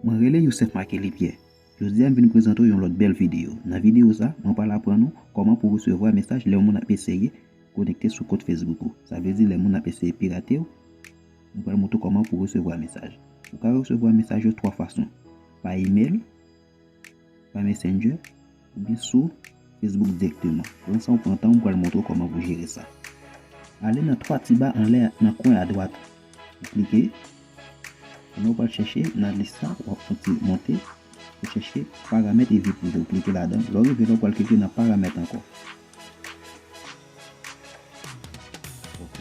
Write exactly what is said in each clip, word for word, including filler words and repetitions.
Mwen rele Youssef Marquely Pierre. Jodi a m vin prezante w yon lòt bèl videyo. Nan videyo sa, mwen pral aprann ou kòman pou w resevwa mesaj lè yon moun ap eseye konekte sou kont Facebook ou. Sa vle di lè moun ap eseye pirate w, mwen pral montre w kòman pou w resevwa mesaj. Ou ka resevwa mesaj yo twa fason. Pa email, pa Messenger, oubyen sou Facebook dirèkteman. Pran san w pran tan w, m pral montre w kòman pou jere sa. Ale nan twa ti ba anlè nan kwen adwat. Ou klike. Kounye a w pral chèche nan lis sa, w ap fè yon ti monte. Ou chèche paramèt e vi prive. Ou klike ladan. Lè w rive la, w pral klike nan paramèt ankò. Ok.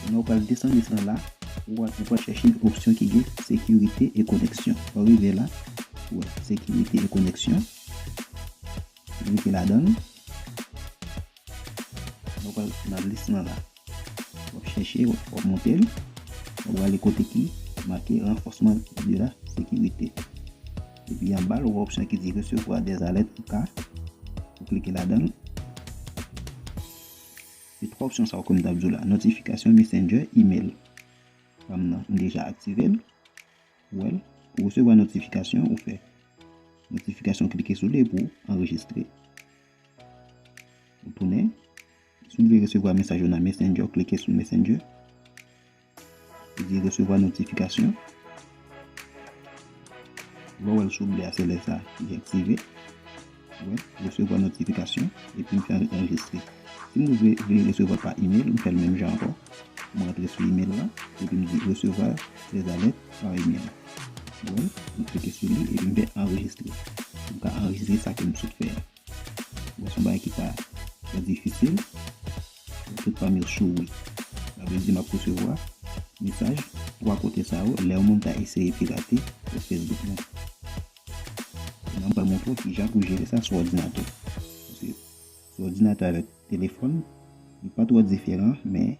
Kounye a w pral desann lis lan la, ou pral, ou pral chèche opsyon ki gen sekirite e koneksyon. Lè w rive la, ou wè sekirite e koneksyon. Ou klike ladan l. Kounye a w pral nan lis lan la. W ap chèche, w ap, w ap monte l. W ap prale kote ki make renfòsman de la sekirite. Epi anba l, ou wè opsyon ki di resevwa dèzalèt ou ka. Ou klike ladan l. Se twa opsyon sa yo, kòm m t ap di w la, notifikasyon, Messenger, email. Pa m nan, m deja aktive l. Ou wè l, pou resevwa notifikasyon, ou fè notifikasyon, klike sou li epi w anrejistre. Ou tounen. Si w vle resevwa mesaj yo nan Messenger, w klike sou Messenger. Li di resevwa notifikasyon. Lè w wè l sou ble a, se lè sa li aktive. Ou wè, resevwa notifikasyon, epi m fè anrejistre. Si m vle, vle resevwa pa email, m fè l menm jan ankò. M rantre sou email la, epi m di resevwa dèzalèt pa email. Ou wè, m klike sou li, epi m fè anrejistre. M ka anrejistre sa ke m sot fè a. Bon, se yon bagay ki pa trè difisil. Tout pa m yo souri. Sa vle di m ap resevwa mesaj twa kote sa yo lè yon moun ta eseye pirate kont Facebook mwen. Kounye a m pral montre w kijan pou jere sa sou òdinatè. Paske sou òdinatè avèk telefòn, li pa twò diferan, men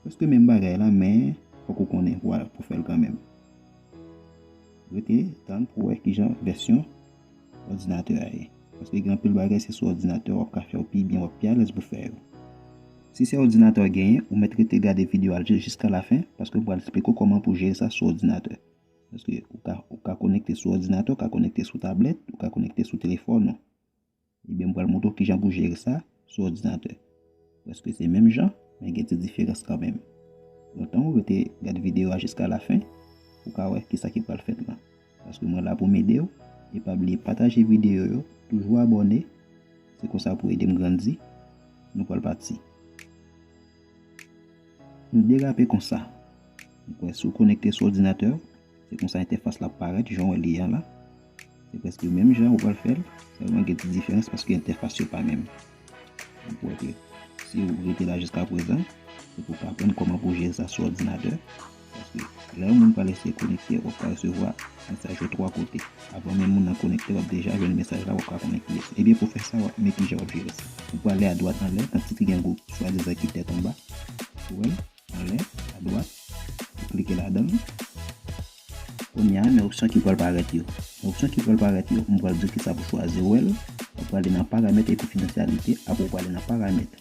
prèske menm bagay la, men fòk ou konnen pou, pou fè l kanmenm. Rete tann pou w wè kijan vèsyon òdinatè a ye. Paske gen anpil bagay se sou òdinatè w ap ka fè yo pi byen, w ap pi alèz pou fè yo. Si se òdinatè w genyen, ou mèt rete gade videyo a jiska lafen, paske m pral esplike w kòman pou jere sa sou òdinatè. Paske ou ka, ou ka konekte sou òdinatè, ou ka konekte sou tablèt, ou ka konekte sou telefòn ou. Ebyen, m pral montre w kijan pou jere sa sou òdinatè. Prèske se menm jan, men gen ti diferans kanmenm. Lontan ou rete gade videyo a jiska lafen, ou ka wè kisa ki pral fèt lan. Paske mwen la pou m ede w, e pa bliye pataje videyo yo, toujou abòne, se konsa pou ede m grandi. Nou pral pati. Nou derape konsa. Donk, wè, si w konekte sou òdinatè w, se konsa entèfas la ap parèt, jan w wè li an la. Se prèske menm jan ou pral fè l, sèlman gen ti diferans paske entèfas yo pa menm. Donk, wè ke si w rete la jiska prezan, se pou w ka aprann kòman pou w jere sa sou òdinatè. Paske lè yon moun pral eseye konekte, w ap ka resevwa mesaj yo twa kote. Avan menm moun nan konekte, w ap deja jwenn mesaj la, w ap ka konnen kiyès. Ebyen, pou fè sa, w ap, men kijan w ap jere sa. Ou prale adwat anlè, nan ti triyang ou swadizan ki tèt anba. Ou wè l? Anlè, adwat, ou klike ladan l. Kounye a, men opsyon ki pral parèt yo. Men opsyon ki pral parèt yo, m pral di w kisa pou chwazi. Ou wè l, ou prale nan paramèt e konfidansyalite, apre ou prale nan paramèt.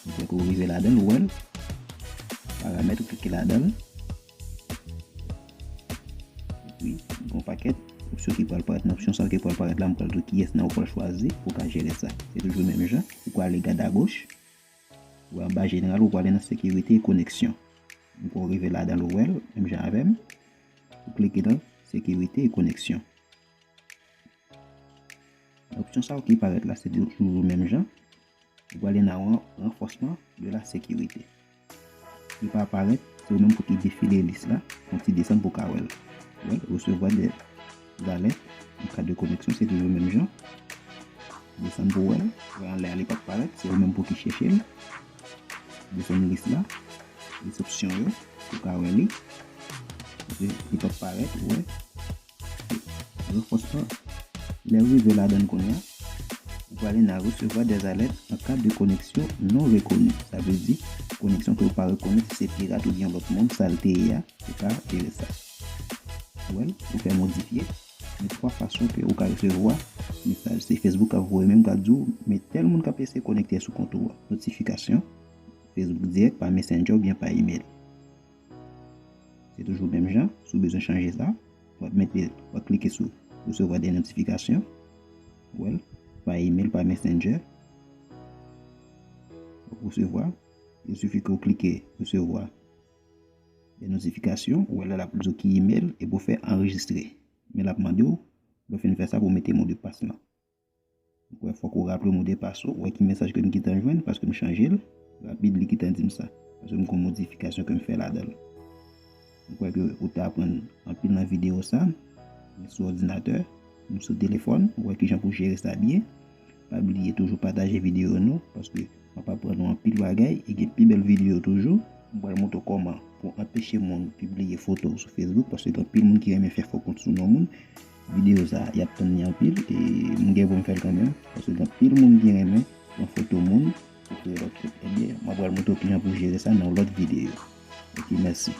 M kwè ke w rive ladan l, ou wè l. Paramèt, ou klike ladan l. Epi, gen yon pakèt opsyon ki pral parèt. Nan opsyon sa yo ki pral parèt la, m pral di w kiyès nan ou pral chwazi pou w ka jere sa. Se toujou menm jan. Ou prale gade agoch. Ou wè anba jeneral, ou prale nan sekirite e koneksyon. Ou rive ladan l, ou wè l, menm jan avè m. Ou klike nan sekirite e koneksyon. Opsyon sa yo ki parèt la, se toujou menm jan. Ou prale nan ran-, ranfòsman de la sekirite. Li pa parèt, se ou menm pou ki defile lis la, fè yon ti desann pou w ka wè l. Wè, resevwa dèzalèt an ka de koneksyon, se toujou menm jan. Desann pou w wè l. Wè anlè a li p ap parèt, se ou menm pou ki chèche l. Desann lis la, lis opsyon yo, pou w ka wè li. Li, li p ap parèt, ou wè. Ranfòsman, lè w rive ladan l kounye a, ou prale nan resevwa dèzalèt an ka de koneksyon non rekoni. Sa vle di, koneksyon ke w pa rekonèt, si se pirat oubyen lòt moun, sa l te ye a, ou ka jere sa. Ou wè l, ou fè modifye. Gen twa fason ke ou ka resevwa mesaj. Se Facebook k ap voye menm, k ap di w, men tèl moun k ap eseye konekte sou kont ou a. Notifikasyon, Facebook dirèk, pa Messenger oubyen pa email. Se toujou menm jan. Si w bezwen chanje sa, w ap mete, w ap klike sou resevwa de notifikasyon. Ou wè l, pa email, pa Messenger. W ap resevwa. Il sifi ke w klike resevwa de notifikasyon. Ou wè la, l ap di w ki email epi w fè anrejistre. Men l ap mande w, lè w fin fè sa, pou w mete modpas lan. Ou wè, fòk ou raple modpas ou. Ou wè ki mesaj ke m gentan jwenn, paske m chanje l. Rapid, li gentan di m sa. Paske m gen yon modifikasyon ke m fè ladan l. M kwè ke ou te aprann anpil nan videyo sa. Nou sou òdinatè, nou sou telefòn, ou wè kijan pou jere sa byen. Pa bliye toujou pataje videyo nou, paske m ap aprann nou anpil bagay e gen pi bèl videyo toujou. M pral montre w kòman pou anpeche moun pibliye foto w sou Facebook, paske gen anpil moun ki renmen fè fo kont sou non moun. Videyo sa, y ap tann li anpil, e m gen pou m fè l kanmenm, paske gen anpil moun ki renmen pran foto moun pou kreye lòt kont. Ebyen, m ap pral montre w kijan pou jere sa nan yon lòt videyo. Ok, mèsi.